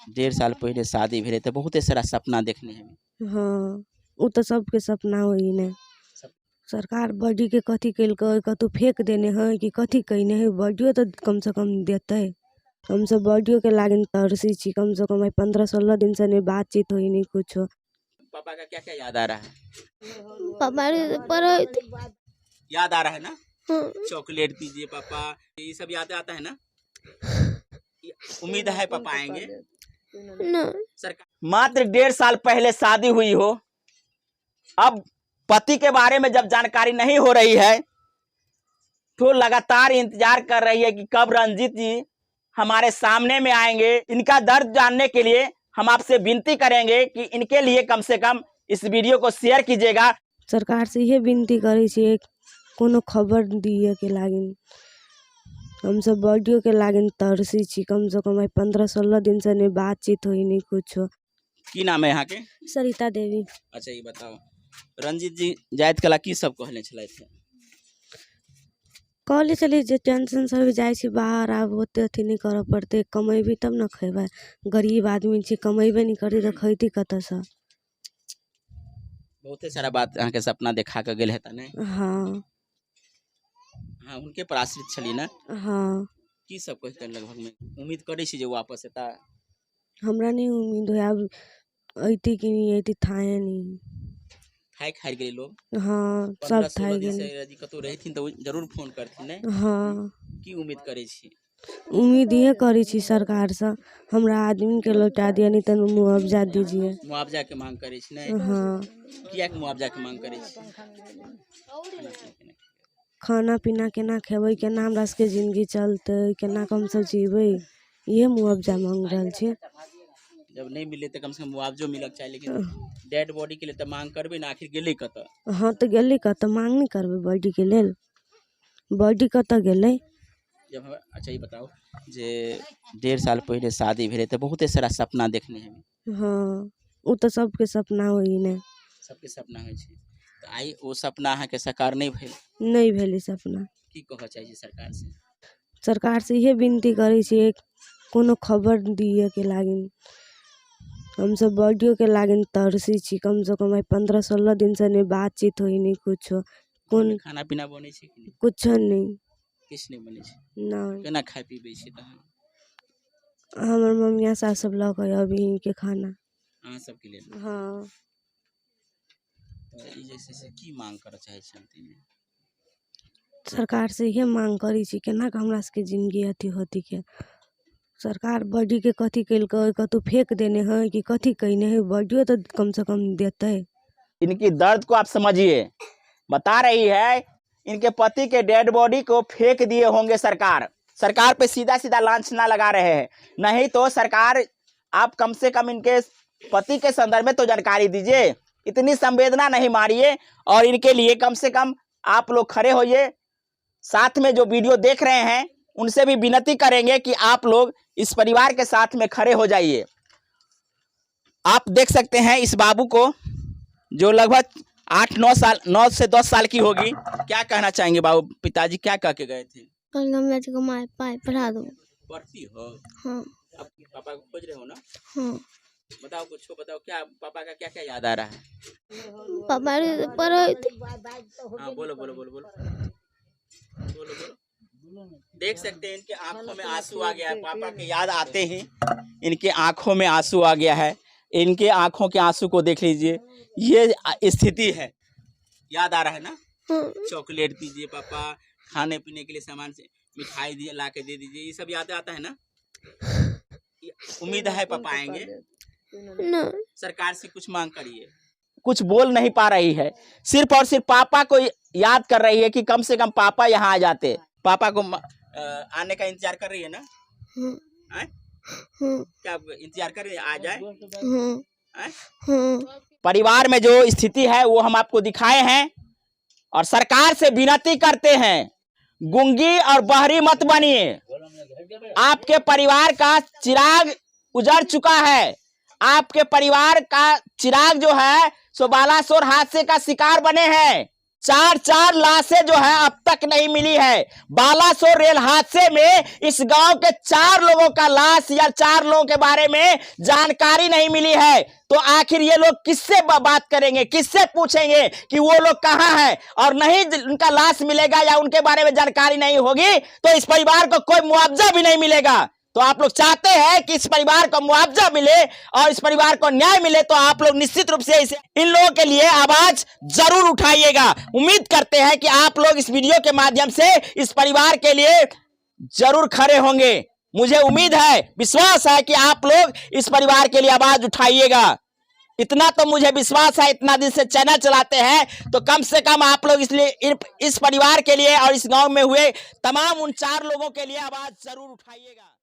1.5 साल पहिले शादी भेलै तऽ बहुते सारा सपना देखने हेबै। हँ, ओ तऽ सबके सपना होइ ने। सरकार बॉडीके कथी केलकै, कतहु फेक देने हइ कि कथी कयने हइ? बॉडियो तऽ कमसँ कम देतै। हमसब बॉडियोके लागिन तरसै छी। कमसँ कम आइ 15-16 दिनसँ नहि बातचीत होइ, नहि कुछो। पापा का क्या क्या याद आ रहा है? पापा पढ़ैत। याद आ रहा है ना? हाँ। चॉकलेट दीजिए पापा, ये सब याद आता है ना? उम्मीद है पापा आएंगे? नहीं। सरकार मात्र 1.5 साल पहले शादी हुई हो, अब पति के बारे में जब जानकारी नहीं हो रही है तो लगातार इंतजार कर रही है कि कब रंजीत जी हमारे सामने में आएंगे। इनका दर्द जानने के लिए हम आपसे विनती करेंगे कि इनके लिए कम से कम इस वीडियो को शेयर कीजिएगा। सरकारसँ इहे विनती करै छियै, कोनो खबर दियऽके लागिन। हमसब बॉडियोके लागिन तरसै छी। कमसँ कम आइ 15-16 दिनसँ नहि बातचीत होइ, नहि कुछो। की नाम है यहाँ के? सरिता देवी। अच्छा, ये बताओ, रंजीत जी जाइत कला की सब कहने छलथि? कहले छलियै जे टेंशन सब जाइ छी बाहर, आब ओते अथी नहि करऽ पड़तै। कमेबही तब ने खेबै। गरीब आदमी छी, कमेबे नहि करबै तऽ खैती कतऽसँ? बहुते सारा बात अहाँके सपना देखा के गेल हेता ने? हँ। अहाँ हुनके पर आश्रित छलियै ने? हँ। की सब कहि के लगभग में उम्मीद करै छी जे वापस एता? हमरा नहि उम्मीद होइ। आब अयती कि नहि अयती, थाहे नहि। थाकि हारि गेलै लोग। हँ, सब 15-16 थाकि दिन गेलै। से यदि कतहु रहिथिन तऽ ओ जरूर फोन करथिन ने? हँ। की उम्मीद करै छी? उम्मीद इहे करै छी सरकारसँ, हमरा आदमीके लौटा दिअ, नहि तऽ मुआवजा दीजिए। मुआवजाके मांग करै छी ने? हँ। किएक मुआवजाके मांग करै छी? खाना पीना केना खेबै? केना हमरा सबके जिन्दगी चलतै? केना कऽ हमसब जीबै? इहे मुआवजा माँगि रहल छियै। जब नहि मिललै तऽ कमसँ कम मुआवजो मिलक चाही, लेकिन डेड बॉडीके लिए तऽ मांग करबै ने, आखिर गेलै कतऽ? हँ, तऽ गेलै कतऽ? माँग नहि करबै बॉडीके लेल? बॉडी कतऽ गेलै? जब हम अच्छा, ई बताउ जे 1.5 साल पहिले शादी भेलै तऽ बहुते सारा सपना देखने हेबै। हँ, ओ तऽ सबके सपना होइ ने। सबके सपना होइ छै, तऽ आइ ओ सपना अहाँके साकार नहि भेल। नहि भेलै सपना। की कहऽ चाहै छी सरकारसँ? सरकारसँ इहे विनती करै छियै, कोनो खबर दियऽके लागिन। हमसब बॉडियोके लागिन तरसै छी। कमसँ कम आइ 15-16 दिनसँ नहि बातचीत होइ, नहि कुछो। कोन घरमे खाना पीना बनै छै कि नहि? कुछो नहि। किछु नहि बनै छै? नहि। केना खाइ पीबै छी तहन? हमर ममिया सास सब लऽ कऽ अबही खाना। अहाँ सबके लेल? हँ। तऽ ई जे छै से की मांग करऽ चाहै छी अंतिममे? सरकारसँ इहे माँग करै छी, केना कऽ हमरा सबके जिन्दगी अथी होतीके। सरकार बॉडीके कथी केलकै, कतहु फेक देने हइ कि कथी कयने हइ? बॉडियो तऽ कमसँ कम देतै। इनकी दर्द को आप समझिए। बता रही है इनके पति के डेड बॉडी को फेंक दिए होंगे सरकार। सरकार पे सीधा सीधा लांछना लगा रहे हैं। नहीं तो सरकार, आप कम से कम इनके पति के संदर्भ में तो जानकारी दीजिए। इतनी संवेदना नहीं मारिए और इनके लिए कम से कम आप लोग खड़े होइए। साथ में जो वीडियो देख रहे हैं, उनसे भी विनती करेंगे कि आप लोग इस परिवार के साथ में खड़े हो जाइए। आप देख सकते हैं इस बाबू को, जो लगभग 8-9 साल, 9 से 10 साल की होगी। क्या कहना चाहेंगे बाबू? पिताजी क्या कह के गए थे? कल हमरा सबके माय पाइ पढ़ा दो। पढ़ती हो? हाँ। अब पापा को खोज रहे हो ना? हाँ। बताओ, कुछ बताओ, क्या पापा का क्या क्या याद आ रहा है? पापा पढ़ैत। हाँ, बोलो बोलो बोलो बोलो बोलो बोलो। देख सकते हैं, इनके आंखों में आंसू आ गया है। पापा के याद आते ही इनके आंखों में आंसू आ गया है। इनके आंखों के आंसू को देख लीजिए। ये स्थिति है। याद आ रहा है ना? हाँ। चॉकलेट दीजिए पापा, खाने पीने के लिए सामान से मिठाई दिए, ला के दे दीजिए, ये सब याद आता है ना? उम्मीद है पापा आएंगे? नहीं। सरकार से कुछ मांग करिए। कुछ बोल नहीं पा रही है, सिर्फ और सिर्फ पापा को याद कर रही है कि कम से कम पापा यहाँ आ जाते। पापा को आने का इंतजार कर रही है ना? हाँ। आए? हाँ। क्या इंतजार कर रही है, आ जाए? हाँ। आए? हाँ। परिवार में जो स्थिति है, वो हम आपको दिखाए हैं और सरकार से विनती करते हैं, गुंगी और बहरी मत बनिए। आपके परिवार का चिराग उजड़ चुका है। आपके परिवार का चिराग जो है सो बालासोर हादसे का शिकार बने हैं। चार चार लाशें जो है अब तक नहीं मिली है। बालासोर रेल हादसे में इस गांव के 4 लोगों का लाश या 4 लोगों के बारे में जानकारी नहीं मिली है। तो आखिर ये लोग किससे बात करेंगे, किससे पूछेंगे कि वो लोग कहाँ हैं? और नहीं उनका लाश मिलेगा या उनके बारे में जानकारी नहीं होगी तो इस परिवार को कोई मुआवजा भी नहीं मिलेगा। तो आप लोग चाहते हैं कि इस परिवार को मुआवजा मिले और इस परिवार को न्याय मिले, तो आप लोग निश्चित रूप से इन लोगों के लिए आवाज जरूर उठाइएगा। उम्मीद करते हैं कि आप लोग इस वीडियो के माध्यम से इस परिवार के लिए जरूर खड़े होंगे। मुझे उम्मीद है, विश्वास है कि आप लोग इस परिवार के लिए आवाज उठाइएगा। इतना तो मुझे विश्वास है, इतना दिन से चैनल चलाते हैं तो कम से कम आप लोग इसलिए इस परिवार के लिए और इस गांव में हुए तमाम उन 4 लोगों के लिए आवाज जरूर उठाइएगा।